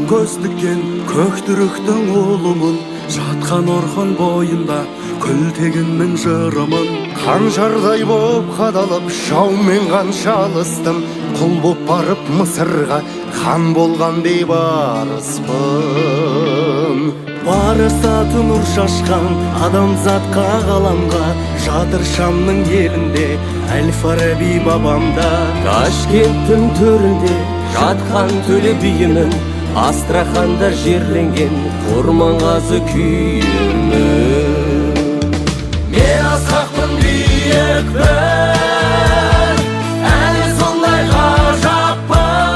Көз тіккен көк түріктің ұлымын, жатқан Орхон бойында Күлтегіннің жырымын. Қанжардай боп қадалып, жаумен қанша алыстым, құл боп барып Мысырға, хан болған Бейбарыспын. Парасаты нұр шашқан адамзатқа, ғаламға, жатыр Шамның елінде Әл Фараби бабамда. Ташкенттің төрінде жатқан Төле биімін, Астраханда жерленген Құрманғазы күйімін. Мен асқақпын, биікпін, әлі сондай ғажаппын,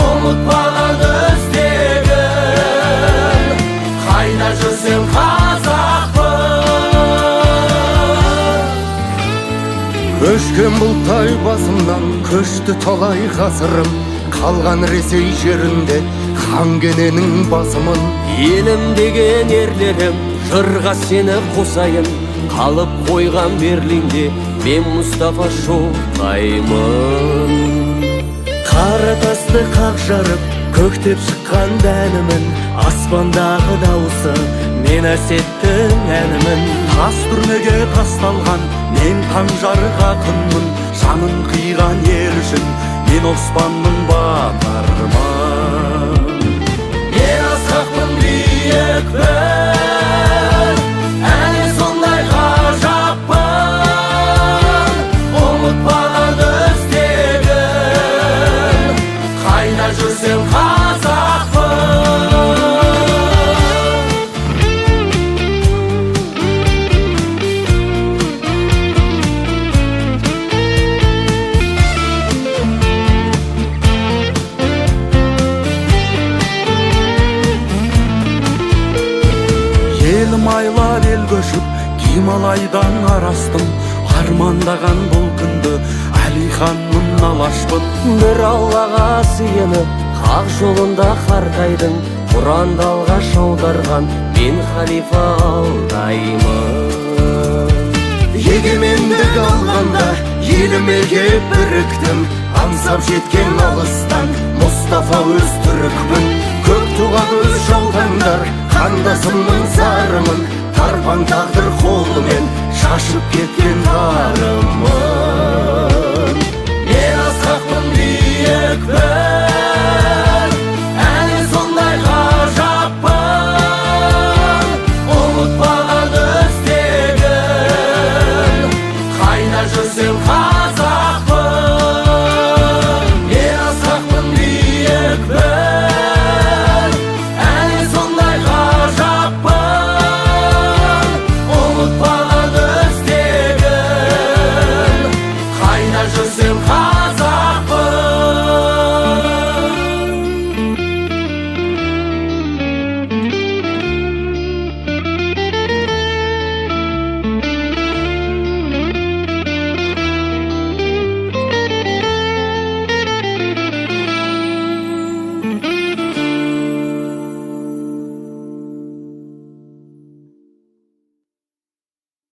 ұмытпаған өз тегін, қайда жүрсем қазақпын. Көшкен бұлттай басымнан көшті талай ғасырым, қалған Ресей жерінде хан Кененің басымын. Елім деген ерлерім, жырға сені қосайын, қалып қойған Берлинде мен Мұстафа Шоқаймын. Қара тасты қақ жарып, көктеп шыққан дәнімін, аспандағы дауысы мен Әсеттің әнімін. Тас түрмеге тасталған мен Таңжарық ақынмын, жанын қиған ел үшін мен Оспанның батырмын. Мен асқақпын, биікпін, әлі сондай ғажаппын, ұмытпаған өз тегін, қайда жүрсем қазақпын. Елім айлап ел көшіп, Гималайдан арастым, армандаған бұл күнді Әлиханмын, алашпын. Бір Аллаға сыйынып, хақ жолында қартайдың, Құранды алғаш аударған мен халифа Алтаймын. Егемендік алғанда еліме кеп біріктім, аңсап жеткен алыстан Мұстафа өз түрікпін. Көк туға көз жаутаңдар қандасымның зарымын, тарпаң тағдыр қолымен шашып кеткен тарымын. Мен асқақпын, биікпін.